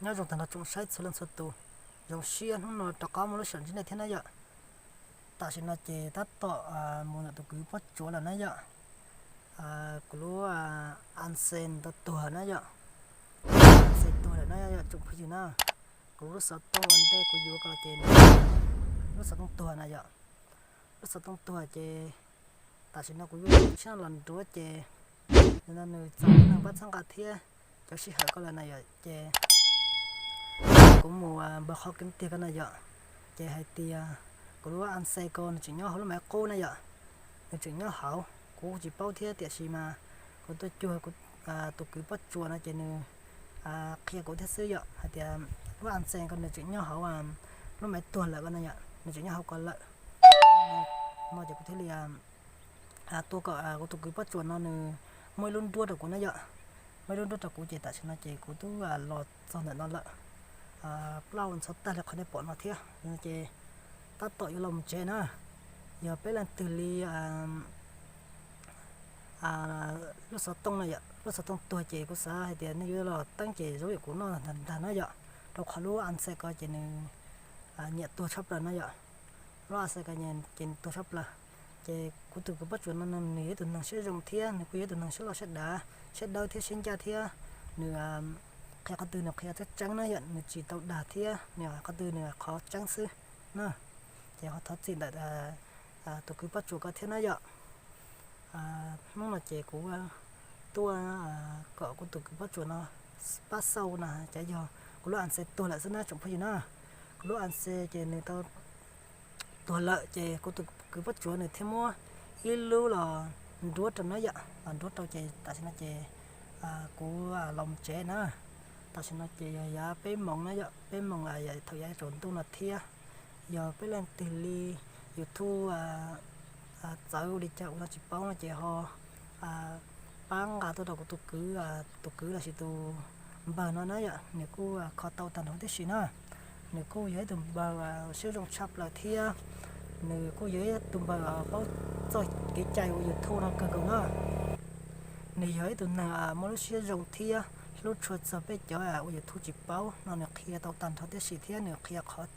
Nyob zoo tag nrho tsoom saib txhua leej txhua tus, zoo siab hnub no rov qab muaj lub sij hawm ntsib nej thiab na yom. Tam sim no ces tab tom mus ntawm tus kwv Pob Tsuas lawm na yom. Kuv lub Adsense tau tuag na yom. Adsense tuag lawm na yom tsoom phooj ywg na. Kuv lub xov tooj ua ntej kuv yuav ko ces lub xov tooj tuag na yom. Lub xov tooj tuag ces tam sim no kuv yuav tshiab los nruab ces no nws txog neeg pab txhawb nqa thiab cov sij hawm ko lawm na yom ces kuv mus npawg qhov keeb tiag ko na yom. Ces hais tias kuv lub Adsense ko nws tseem nyob hauv lub maiv qub na yom. Nws tseem nyob hauv, kuv tsis paub thiab tiam sis mas kuv tuaj cuag tus kwv Pob Tsuas no ces nws qhia kuv thiab xwb yom, hais tias lub Adsense ko nws tseem nyob hauv lub maiv tuag lawm ko na yom, nws tseem nyob hauv ko lawm. No ces kuv thiaj li tuaj kom kuv tus kwv Pob Tsuas no nws muab ib lub nruab rau kuv na yom. Muab ib lub nruab rau kuv ces tam sim no ces kuv twb los txog ntawm no lawm. Plaub ntxhov tag li qhov nej pom no thiab. Ces tab tom yuav los mus tsev na. Yog peb leej twg li lub xov tooj na yom, lub xov tooj tuag ces kuv xav hais tias nej yuav los teeb ces zoo yam kuv noj ntag na yom, rau qhov lub Adsense ko ces nws nyiam tuag tshaj plaws na yom. Lub Adsense ko ces nws tuag tshaj plaws. Ces kuv tus kwv Pob Tsuas no nws yog ib tug neeg siab zoo thiab nws kuj yog ib tug neeg siab loj siab dav, siab dawb thiab siab ncaj thiab. Nws qhia qhov twg nws qhia tseeb tseeb na yom, nws tsis tau dag thiab nws qhov twg nws qhov tseeb xwb na. Ces ho thov txim ntawm tus kwv Pob Tsuas ko thiab na yom. Hnub no ces kuv tuaj kom kuv tus kwv Pob Tsuas no pab xauj na, ces yog kuv lub Adsense tuag lawm xwb na tsoom phooj ywg na. Kuv lub Adsense ces nws tau tuag lawm ces kuv tus kwv Pob Tsuas nws thiaj muab ib lub los nruab rau na yom, los nruab rau ces tam sim no ces kuv los mus tsev na. Tam sim no ces yog yav peb moos na yom, peb moos thaum yav tsaus ntuj no thiab. Yog peb leej twg li YouTube txawv ua li cas ua no tsis paub no ces ho pab nqa tuaj rau kuv tus kwv, tus kwv lossis tus npawg no na yom, nws kuj kho tau tag nrho tib si na. Nws kuj yog ib tug npawg siab zoo tshaj plaws thiab nws kuj yog ib tug npawg paub txoj kev cai ua YouTube no kawg nkaus na. Nws yog ib tug neeg muaj lub siab zoo thiab hlub tshua txog peb cov ua YouTube tsis paub no, nws qhia tau tag nrho tib si thiab nws qhia qhov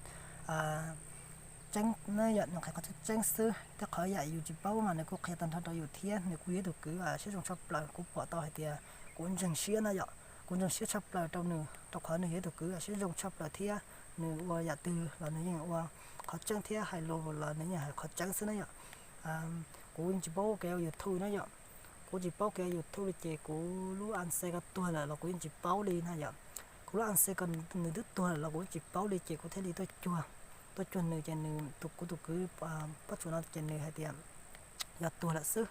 tseeb na yom, nws qhia qhov tseeb tseeb xwb thiab qhov yam yus tsis paub mas nws kuj qhia tag nrho rau yus thiab. Nws kuj yog ib tug kwv siab zoo tshaj plaws, kuv pom tau hais tias kuv ntseeg siab na yom, kuv ntseeg siab tshaj plaws rau nws rau qhov nws yog ib tug kwv siab zoo tshaj plaws thiab nws ua yam twg los nws yeej ua qhov tseeb thiab hais lus los nws yeej hais qhov tseeb xwb na yom. Kuv yeej tsis paub kev ua YouTube na yom, kuv tsis paub kev ua YouTube li ces kuv lub Adsense ko tuag lawm los kuv yeej tsis paub li na yom. Kuv lub Adsense ko nws twb tuag lawm los kuv yeej tsis paub li ces kuv thiaj li tuaj cuag, tuaj cuag nws ces nws tus, kuv tus kwv Pob Tsuas no ces nws hais tias yog tuag lawm xwb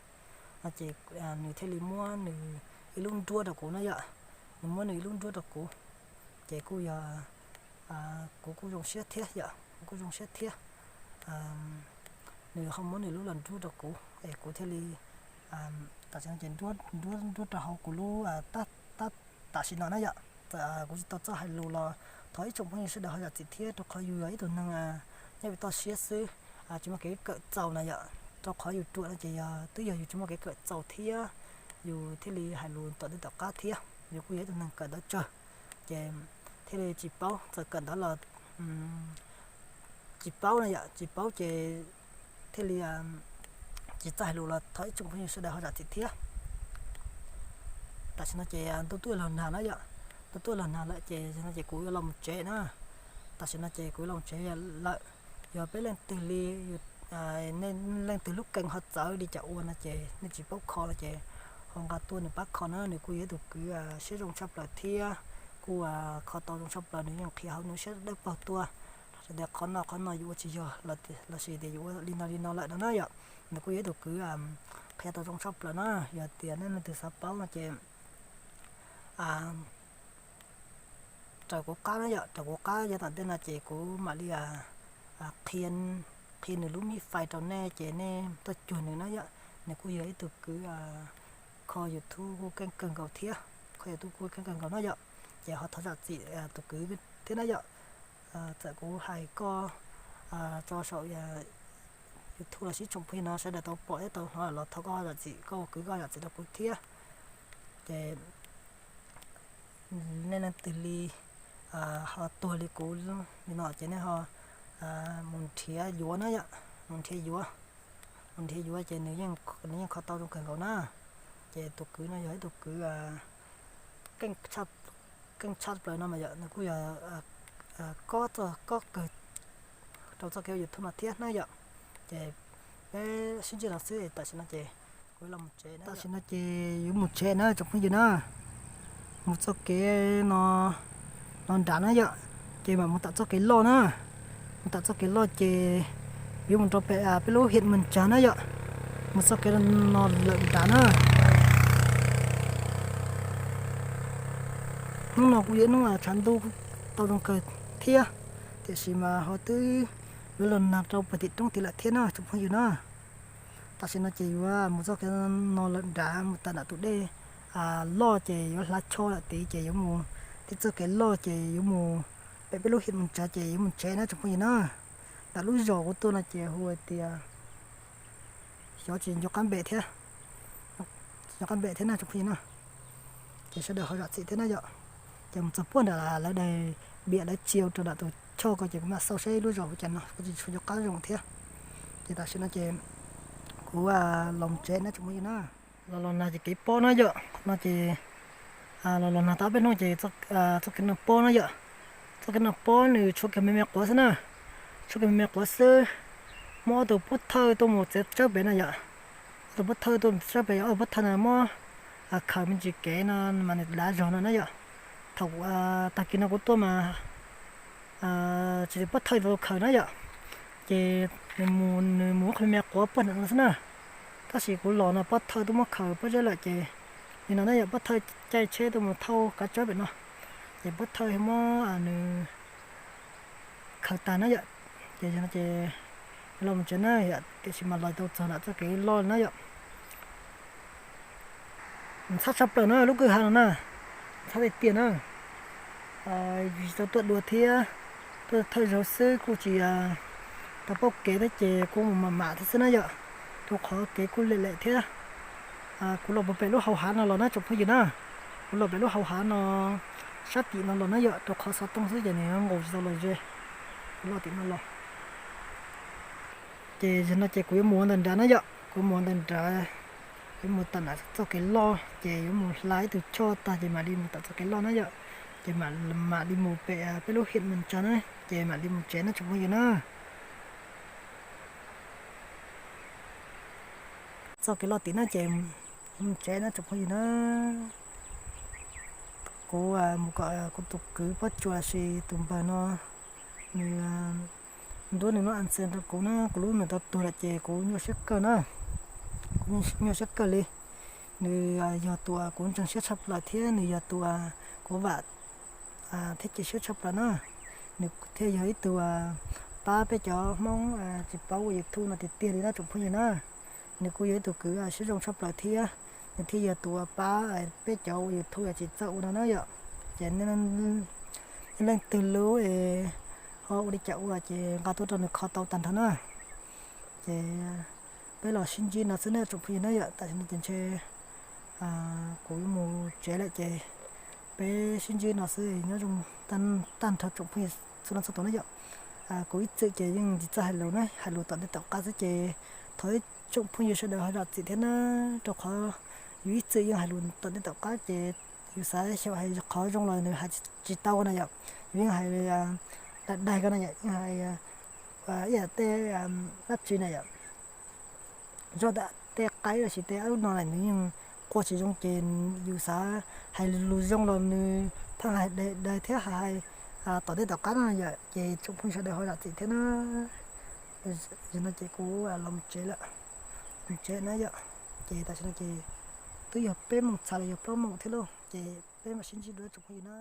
no ces nws thiaj li muab nws ib lub nruab rau kuv na yom. Nws muab nws ib lub nruab rau kuv ces kuj yog kuv kuj zoo siab thiab yom, kuv kuj zoo siab thiab. Nws ho muab nws lub los nruab rau kuv es kuv thiaj li tam sim no ces nruab, nruab rau hauv kuv lub tab, tab, tam sim no na yom. Txawm kuv tsis tau txawj hais lus los thov ib tsoom phooj ywg sawv daws ho zam txim thiab rau qhov yus yog ib tug neeg nyob vim toj siab xwb, tsis muaj kev kawm txaus na yom. Rau qhov yus ruam no ces yog twb yog yus tsis muaj kev kawm txaus thiab yus thiaj li hais lus tom ntej tom qab thiab. Yus kuj yog ib tug neeg kawm ntawv tsawg ces thiaj li tsis paub, txawm kawm ntawv los tsis paub na yom, tsis paub ces thiaj li tsis txawj hais lus los thov ib tsoom phooj ywg sawv daws ho zam txim thiab. Tam sim no ces ntuj twb los nag na yom, ntuj twb los nag lawm ces no ces kuv yuav los mus tsev na. Tam sim no ces kuv yuav los mus tsev lawm. Yog peb leej twg li, leej twg lub kees ho txawv li cas ua no ces nej tsis paub kho no ces ho nqa tuaj nws pab kho na. Nws kuj yog ib tug kwv siab zoo tshaj plaws thiab kuj kho tau zoo tshaj plaws, nws yeej qhia hauv nws siab dawb paug tuaj tias qhov no qhov no yus ua tsis yog lossis tias yus ua li no li no lawm no na yom. Nws kuj yog ib tug kwv qhia tau zoo tshaj plaws na. Yog tias nej leej twg xav paub no ces raws kuv qab na yom, raws kuv qab yav tom ntej no ces kuv mam li qhia, qhia nws lub mi fais rau nej ces nej tuaj cuag nws na yom. Nws kuj yog ib tug kwv kho YouTube kuj keej kawg nkaus thiab, kho YouTube kuj keej kawg nkaus na yom. Ces ho thov zam txim tus kwv thiab na yom. Txawm kuv hais koj tso saum YouTube los sis tsoom phooj ywg no sawv daws tau pom thiab tau hnov los thov koj zam txim, koj ua kwv koj zam txim rau kuv thiab. Ces nej leej twg li ho tuag li kuv li no ces nej ho mus nrhiav yuav na yom, mus nrhiav yuav, mus nrhiav yuav ces nws yeej kho tau zoo kawg nkaus na. Ces tus kwv no yog ib tug kwv keej tshaj plaws no mas yom, nws kuj yog kob txoj kob kawg rau txoj kev ua YouTube no thiab na yom. Ces peb sib ntsib no xwb, tam sim no ces kuv los mus tsev, tam sim no ces yuav mus tsev na tsoom phooj ywg na. Mus txoj kev no, no nrad na yom, ces mam mus tam txoj kev loj na. Mus tam txoj kev loj ces yuav mus rau pem peb lub hiam Mws Tsag na yom. Mus txoj kev no lawm nrad na. Hnub no kuj yog hnub tshav ntuj tau zoo kawg thiab, tiam sis mas ho twb yuav los nag rau puag tim roob tid lawm thiab na tsoom phooj ywg na. Tam sim no ces yuav mus txoj kev no lawm nrad mus tas nram tus dej loj ces yuav hla cho lawm tid ces yuav mus, tib txoj kev loj ces yuav mus pem peb lub hiam Mws Tsag ces yuav mus tsev na tsoom phooj ywg na. Nram lub zos kuv tuaj no ces hu hais tias xyov tsis nco qab npe thiab, nco qab npe thiab na tsoom phooj ywg na. Ces sawv daws ho zam txim thiab na yom. Ces mus txog puag nram lawv daig biam lawv tsiu rau nram tus choj ko ces kuv mam xauj saib lub zos hu cas no, kuv tsis tshua nco qab zoo thiab. Ces tam sim no ces kuv los tsev na tsoom phooj ywg na. Los los nag ces kev pob na yom, qhov no ces los los nag tau peb hnub ces txoj kev no pob na yom. Txoj kev no pob nws tshuav kiag me me quav xwb na, tshuav kiag me me quav xwb. Muab ob tug pob thawj tuaj mus txiav tsawb pem na yom. Ob tug pob thawj tuaj mus txiav tsawb pem, ob tug pob thawj no muab khaws me ntsis kev no mas nws dav zog no na yom. Thaum tag kis no kuv tuaj mas tsis pob thawj tau khaws na yom, ces nws mus, nws mus muab qhov me me quav puag nram no xwb na. Tab sis kuv los no pob thawj twb muab khaws pob zeb lawm ces li no na yom, pob thawj caij tsheb tuaj mus thauj kav tsawb pem no, ces pob thawj muab nws khaws tag na yom. Ces yog no ces los mus tsev na yom, tiam sis mas los tau txog nram txoj kev loj na yom. Ntxhab tshaj plaws na lub kwj ha no na, ntxhab tiag tiag na. Tsis tau tuaj dua thiab, tuaj thawj zaug xwb kuj tsis tau paub kev thiab ces kuj mus mam mam thiab xwb na yom, rau qhov kev kuj lem lem thiab. Kuv los pem lub hau hav no los na tsoom phooj ywg na, kuv los pem lub hau hav no sab tim no los na yom, rau qhov xov tooj xwb ces nws nqus tsis tau los ze. Kuv los tim no los. Ces yog no ces kuv yuav mus ua ntawm nrad na yom, kuv mus ua ntawm nrad, yuav mus tam nram txoj kev loj ces yuav mus hla ib tug choj tag ces mam li mus tam txoj kev loj na yom. Ces mam li mus pem peb lub hiam Mws Tsag na, ces mam li mus tsev na tsoom phooj ywg na. Txoj kev loj tim na ces mus tsev na tsoom phooj ywg na. Kuv mus kom kuv tus kwv Pob Tsuas los sis tus npawg no nws nruab nws lub a ntxes rau kuv na, kuv lub nws tau tuag lawm ces kuv nyuaj siab kawg na. Kuv nyuaj siab kawg li. Nws yog tus kuv ntseeg siab tshaj plaws thiab nws yog tus kuv vam thiab cia siab tshaj plaws na. Nws thiaj yog ib tug pab peb cov Hmoob tsis paub ua YouTube no tiag tiag li na tsoom phooj ywg na. Nws kuj yog ib tug kwv siab zoo tshaj plaws thiab, nws thiaj yog tus pab peb cov ua YouTube tsis txawj ua no na yom. Ces nej leej twg lub ho ua li cas ua ces nqa tuaj rau nws kho tau tag nrho na. Ces peb los sib ntsib no xwb na tsoom phooj ywg na yom, tam sim no ces ntshe kuv yuav mus tsev lawm ces peb sib ntsib no xwb, nyob zoo tag nrho tsoom phooj ywg txhua leej txhua tus na yom. Kuv ib txwm ces yeej tsis txawj hais lus na, hais lus tom ntej tom qab xwb ces thov tsoom phooj ywg sawv daws ho zam txim thiab na, rau qhov yus ib txwm yeej hais lus tom ntej tom qab ces yus xav xyaum hais qhov zoo los nws hais tsis tau na yom, yus yeej hais daig daig ko na yom, yeej hais ib yam tej dab tsi na yom. Zoj tej qaib los sis tej aub no nws yeej qua tsis zoo ces yus xav hais lus zoo los nws pheej hais daig daig thiab hais tom ntej tom qab no yom, ces tsoom phooj ywg sawv daws ho zam txim thiab na. Yog no ces kuv los mus tsev lawm, mus tsev na yom. Ces tam sim no ces twb yog peb moos txhais los yog plaub moos thiab lauj, ces peb mam sib ntsib dua tsoom phooj ywg na.